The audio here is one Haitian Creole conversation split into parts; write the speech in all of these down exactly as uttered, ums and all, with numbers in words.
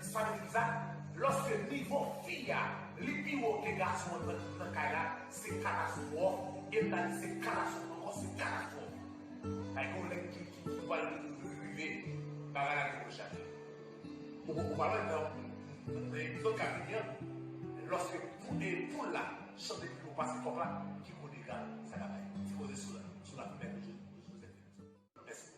Sa vle di sa, lòske nivo fi a, li pi wo ke gason an nan, nan kay la, se katastwòf. E m ta di se katastwòf ankò, se katastwòf. Bay gon lè ki, ki, ki pral rive, bagay la gen pou chaje. Ou, ou pa wè nan, nan, nan epizòd k ap vini an, lòske pou, e poul la chante pi wo pase kòk la, ki gwo dega sa ka bay. Ti koze sou la, sou la fimèl de Joseph Fenelson. Mèsi.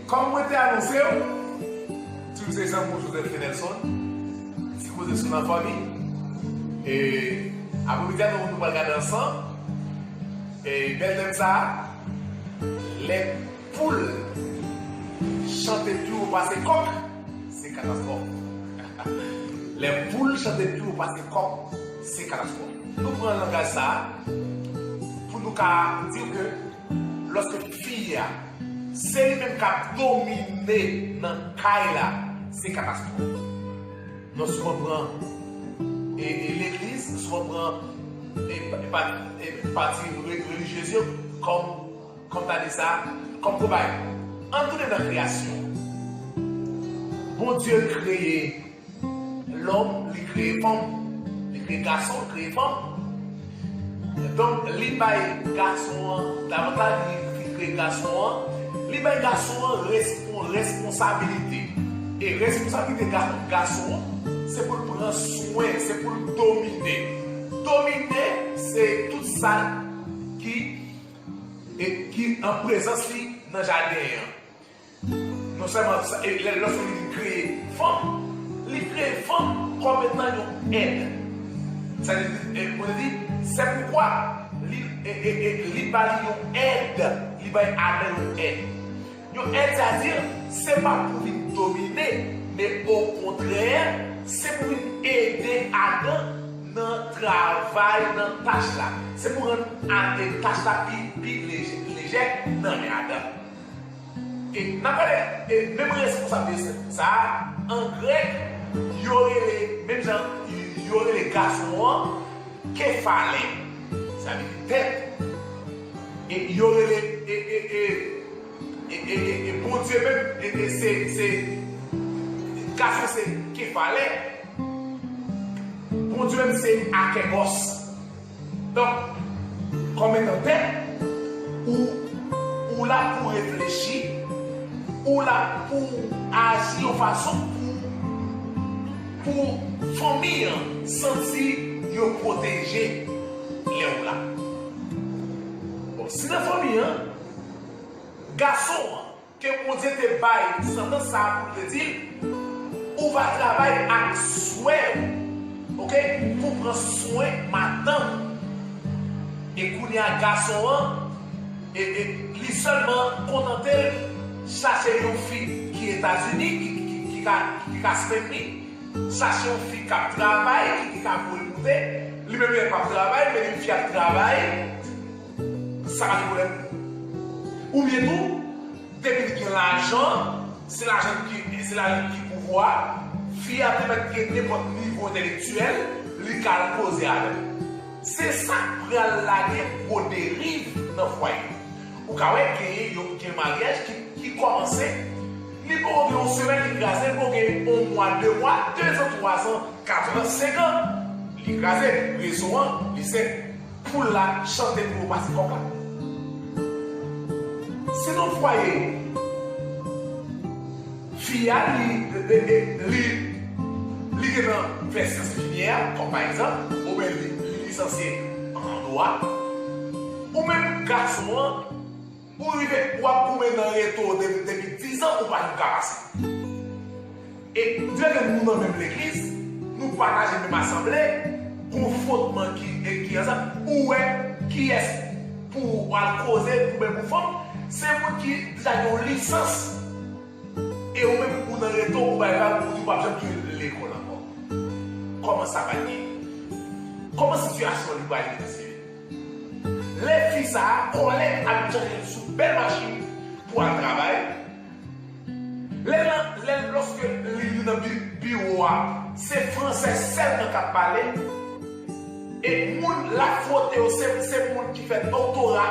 Kòm mwen te anonse w, Ti koze zanmi w Joseph Fenelson, ti koze sou nan fanmi. E apremidi a nou, nou pral gade ansanm. E bèl tèm sa a, lè poul chante pi wo pase kòk, se katastwòf. Lè poul chante pi wo pase kòk, se katastwòf. Nou pran langaj sa a pou nou ka di ke lòske fi a, se li menm k ap domine nan kay la, se katastwòf. Nou souvan pran, e, e legliz, nou souvan pran, e, e, pa- e pati re- relijyez yo kòm, kòm ta di sa, kòm kobay. Ann tounen nan kreyasyon. Bondye kreye lòm, li kreye fanm, li kreye gason, li kreye fanm. Donk, li bay gason an davantaj, li, li kreye gason an, li bay gason an respon- responsabilite. E responsabilite ga- gason an, se pou l pran swen, se pou l domine. Domine, se tout sa ki, e ki an prezans li nan jaden an. Non sèlman sa, e lè, lòske li kreye fanm, li kreye fanm kòm etan yon èd. Sa vle di, e, Bondye di, c'est pourquoi li, e, e, e, li ba li yon èd, li bay Adan yon èd. Yon èd, sa di, se pa pou vin domine, men okontrè, se pou vin ede Adan nan travay, nan tach la. Se pou rann Adan tach la pi, pi lejè, lejè nan men Adan. E n ap gade, e menm responsablite sa a, an grèk, yo rele, menm jan yo rele gason an, kefalè, sa vle di tèt. E yo rele, e, e, e, e, e, e, e Bondye menm, e, e se, se, gason se kefalè, Bondye menm se akègòs. Donk, kòm etan tèt, ou, ou la pou reflechi, ou la pou aji yon fason pou, pou fanmi an santi yo pwoteje lè ou la. Bon, si nan fanmi an, gason an, ke Bondye te bay santans sa a pou l te di l, ou va travay ak swè ou, oke, pou pran swen madanm ou. E kounye a gason an, e, e, li sèlman kontante l chache yon fi ki Etazini, ki, ki, ki, ki ka, ki ka spann li, chache yon fi k ap travay, ki, ki ka voye moute, li menm li p ap travay, men li fi ap travay, sa pa gen pwoblèm. Oubyen tou, depi l gen lajan, se lajan ki, se lajan ki pouvwa, fi a te mèt gen nenpòt nivo entèlektyèl, li ka al koze avè l. Se sa k pral lage gwo deriv nan fwaye. Ou ka wè genyen yon, gen maryaj ki, ki kòmanse, li poko gen yon semèn, li kraze, li poko gen yon mwa, de mwa, dezan, twazan, katran, senkan, li kraze. Rezon an, li senp. Poul la chante pi wo pase kòk la. Si nan fwaye, fi a, li, li, li, li, li gentan fè syans enfimyè, kòm pa egzanp, oubyen li, li lisansye an dwa, ou menm gason an, ou rive, w ap goumen nan reto depi, depi diz an, ou pa janm ka pase. E depi nou nan menm legliz, nou pataje menm asanble, gon fwotman ki, e ki ansanm, ou wè kiyès pou w al koze pou menm pou fanm, se moun ki deja gen yon lisans. E ou menm ou nan reto, ou bay vag, ou di w p ap janm touche lekòl ankò. Kòman sa pral ye? Kòman sitiyasyon li pral ye, mesye? Lè fi sa a, kòlèg ap chanje l sou bèl machin pou al travay, Se fransè sèlman k ap pale. E moun l ap fwote yo, se, se moun ki fè doktora,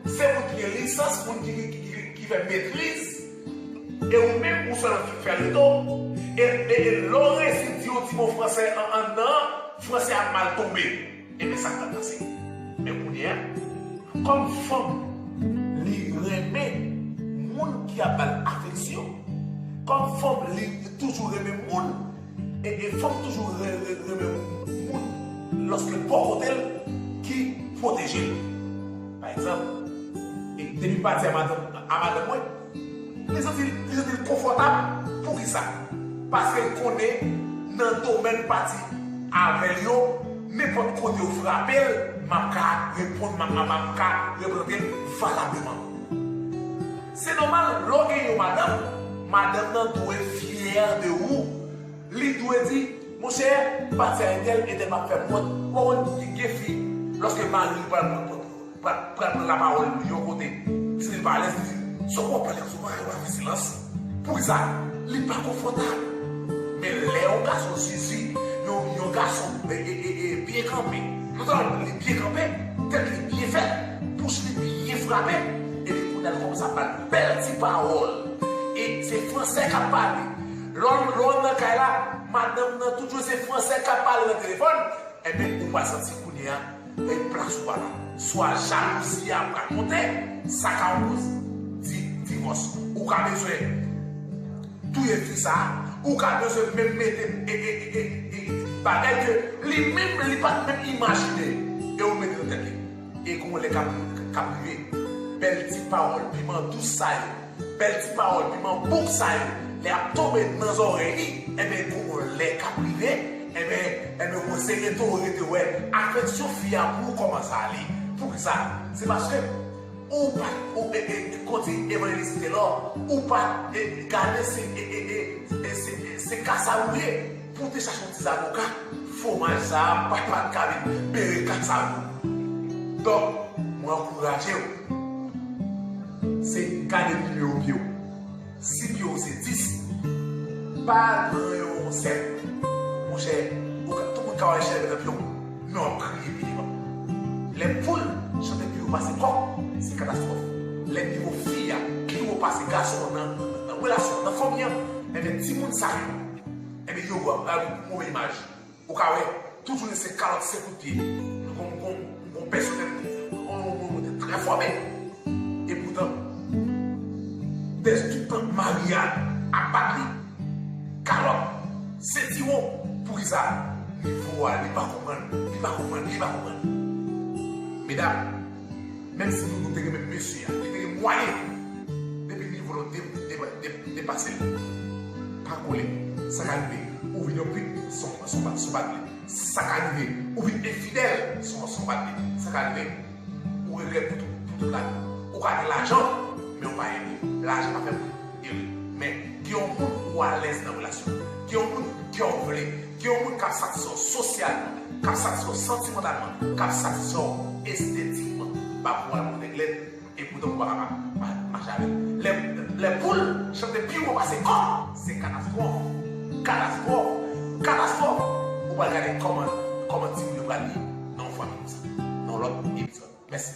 se moun ki gen lisans, moun ki, ki, ki, ki fè metriz. E ou menm, ou sèlman ki fè leto. E, e, e lè w resi di yon ti mo fransè an, anndan an, fransè a mal tonbe. Ebyen, sa k pral pase? Men kounye a, kòm fanm, li renmen moun ki ap ba l afeksyon. Kòm fanm, li toujou renmen moun. E, e fanm toujou re-, re-, renmen moun lòske l bò kote l ki pwoteje l. Pa egzanp, e depi m pati a madanm, a madanm mwen, li santi, li santi l konfòtab. Poukisa? Paske l konnen nan domèn pati avè l yo, nenpòt kote yo frape l, m ap ka reponn, m ap, m ap, m ap ka reprezante l valableman. Se nòmal, lè w gen yon madanm, madanm nan dwe fyè de ou. Li dwe di, monchè, pati a entèl, entèl p ap fè m wont. Ou konn gen, gen fi, lòske mari l pral pran, pran, pral, pral pran lapawòl yon kote, li santi l pa alèz, li di, sa w ap pale, sa w pa ka fè silans. Poukisa? Li pa konfòtab. Men lè yon gason zizi, yon, yon gason, e, e, e, e, byen kanpe, non sèlman li byen kanpe, tèt li byen fèt, bouch li byen frape, epi kounye a l kòmanse ap ba l bèl ti pawòl. E se fransè k ap pale. Lè w, lè w nan kay la, madanm nan toujou se fransè k ap pale nan telefòn, ebyen, ou pral santi kounye a, e plas ou pa la. Swa jalouzi a pral monte, sa ka yon koz di, divòs. Ou ka bezwen touye fi sa a, ou ka bezwen menm mete, e, e, e, e, e, bagay ke li menm, li pa t menm imajine, e ou mete nan tèt li. E gon lè k ap, k ap rive, bèl ti pawòl, piman dous sa yo, bèl ti pawòl, piman bouk sa yo, lè y ap tonbe nan zòrèy li, enben, gon lè k ap rive, enben, enben, gon se rete w rete wè afeksyon fi a pou ou kòmanse ale. Poukisa? Se paske ou pa, ou, e, e, e, konti Evanjelis Telò, ou pa, e, gade se, e, e, e, e, se, e, se kasa ou ye. Pou te chache yon ti zaboka, fwomaj sa a pa, pa t ka vin bere kasa ou. Donk, mwen ankouraje w. Se gade nimewo pye w. Si pye w se dis, pa al pran yon sèt. Monchè, ou ka, tout moun ka wè chèlbè nan pye w, men w ap kriye pi devan. Lè poul chante pi wo pase kòk, se katastwòf. Lè nivo fi a pi wo pase gason an nan, nan, nan relasyon an, nan fanmi an, enben, timoun sa yo, enben, yo ap, ap move imaj. Ou ka wè, tout jounen se kalòt, se kout pye. Gon, gon, gon pèsonèl, gon, gon, gon, gon trè fòme. Epoutan, dèyè tout tan mari a ap bat li, kalòt, sentiwon, poukisa? Nivo a, li pa konprann, li pa konprann, li pa konprann. Medam, menm si nou, nou te renmen mesye a, li te gen mwayen, depi nivo l de, de, de, depase l, pa kole, sa ka rive, ou vin yon pit, se yon, se yon, se yon bat li. Sa ka rive, ou vin enfidèl, se yon, se yon bat li. Sa ka rive, ou regrèt pou tout, pou tout lavi. Ou ka gen lajan, men ou pa ere. Lajan pa fè moun ere. Men, gen yon moun ou alèz nan relasyon. Gen yon moun kè w vle. Gen yon moun k ap satisfè w sosyalman, k ap satisfè w santimantalman, k ap satisfè w estetikman. Pa pou al mande glèt, epoutan ou pa ka ma-, ma-, mache avè l. Lè, lè poul chante pi wo pase kòk, se katastwòf. Katastwòf. Katastwòf. Ou pral gade kòman, kòman timoun yo pral ye nan yon fanmi konsa. Nan yon lòt epizòd. Mèsi.